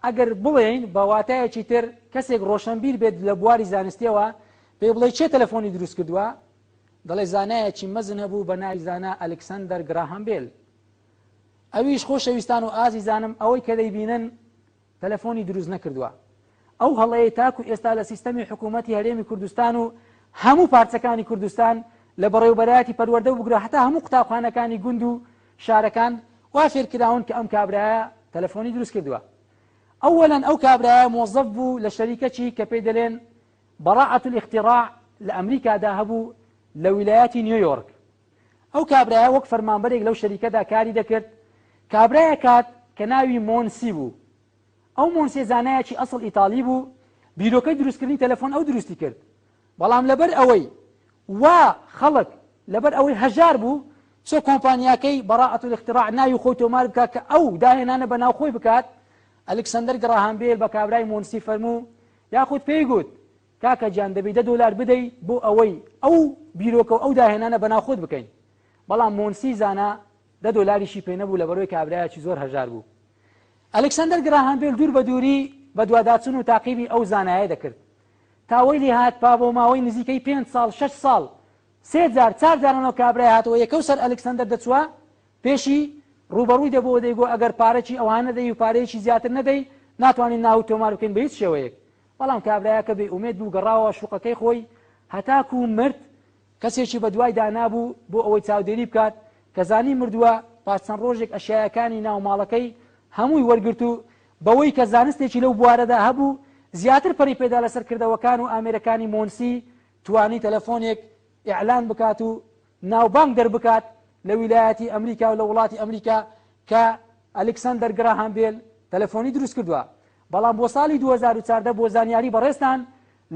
ئەگەر بڵێین بە واتایەکی تر کەسێک ڕۆشنبیر بێت لە بواری زانستیەوە پێی بڵێ کێ تەلەفۆنی دروست کردووە؟ دەڵێ زانایەکی مەزن هەبوو بە ناوی زانا ئەلکسەندەر گراهام بێل. ئەویش خۆشەویستان و ئازیزانم ئەوەی کە دەیبینن تەلەفۆنی دروست نەکردووە. ئەو هەڵەیەی تاکو ئێستا لە سیستەمی حکوومەتی هەرێمی کوردستان و هەموو پارچەکانی کوردستان لە بەڕێوبەرایەتی پەروەردە و بگرە هەتا هەموو قوتابخانەکانی گوند و شارەکان وا فێرکراون کە ئەم کابرایە تەلەفۆنی دروست کردووە. ئەوەلەن ئەو کابرایە مۆزەف بوو لە شەریکەکی کە پێی دەلێن براعة الاختراع لە ئەمریکادا هەبوو لە ویلایەتی نیویۆرک. ئەو کابرایە وەک فەرمانبەرێک لەو شەریکەدا کاری دەکرد، کابرایەک هات کە ناوی مۆنسی بوو. ئەو مۆنسێ زانایەکی ئەسڵ ئیتاڵی بوو، بیرۆکەی دروستکردنی تەلەفۆن ئەو دروستی کرد. بەڵام لەبەر ئەوەی وا خەڵک لەبەر ئەوەی هەژار بوو، چۆ کۆمپانیاکەی براءة الاختراع ناوی خۆی تۆمار بکات کە ئەو داهێنانە بە ناو خۆی بکات، ئەلکسەندەر گڕاهام بێل بە کابرای مۆنسی فەرموو یاخود پێی گوت، کاکە گیان دەبی $10 بدەی بۆ ئەوەی ئەو بیرۆکە و ئەو داهێنانە بەناو خۆت بکەین. بەڵام مۆنسی زانا $10یشی پێ نەبوو لەبەرئەوەی کابرایەکی زۆر هەژار بوو. ئەلکسەندەر گراهام بێل دوور بە دووری بەدواداچون و تاقیبی ئەو زانایە دەکرد. تا وەی لێ هات پا بۆ ماوەی نزیکەی پێنج ساڵ شەش ساڵ سێ جار چار جارانەوە کابرای هاتەوە یەکەو سەر ئەلکسەندەر دەچوە پێشی ڕووبەڕووی دەبۆوە دەیگۆ ئەگەر پارەکی ئەوها نەدەی و پارەیەکی زیاتر نەدەی ناتوانین ناوت تۆمار بکەین بە هیچ شێوەیەک. بەڵام کابرایەکە بێ ئومێد بوو گەڕاوە شوقەکەی خۆی هەتاکوو مرد کەسێکی بەدوای دانابوو بۆ ئەوەی چاودێری بکات کە زانی مردووە پاش چەند ڕۆژێک ئەشیایەکانی ناو ماڵەکەی هەمووی وەرگرت و بەوەی کە زانستێکی لەو بوارەدا هەبوو زیاتر پەری پێدا لەسەر کردەوەکان و ئامێرەکانی مۆنسی توانی تەلەفۆنێک ئیعلان بکات و ناوبانگ دەربکات لە ویلایەتی ئەمریکا و لە وڵاتی ئەمریکا کە ئەلکسەندەر گراهام بێل تەلەفۆنی دروست کردووە بەڵام بۆ ساڵی 2014 بۆ زانیاری بەڕێزتان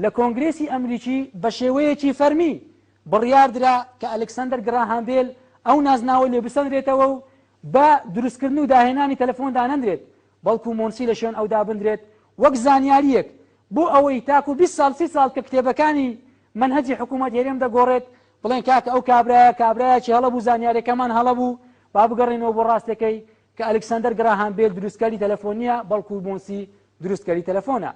لە کۆنگرێسی ئەمریکی بە شێوەیەکی فەرمی بڕیاردرا کە ئەلکسەندەر گراهام بێل ئەو نازناوەی لێ بسەنرێتەوە و بە دروستکردن و داهێنانی تەلەفۆن دانەنرێت بەڵکو مۆنسی لە شوێن ئەو دابندرێت وەک زانیارییەک بۆ ئەوەی تاکو 20 ساڵ 30 ساڵ کە کتێبەکانی مەنهەجی حکوومەت هەرێم دەگۆڕێت بڵێن کاکە ئەو کابرایە کابرایەکی هەڵە بوو زانیاریەکەمان هەڵە بوو با بگەڕێینەوە بۆ ڕاستەکەی کە ئەلکسەندەر گراهام بێل دروستکەری تەلەفۆن نییە بەڵکو مۆنسی دروستکەری تەلەفۆنە.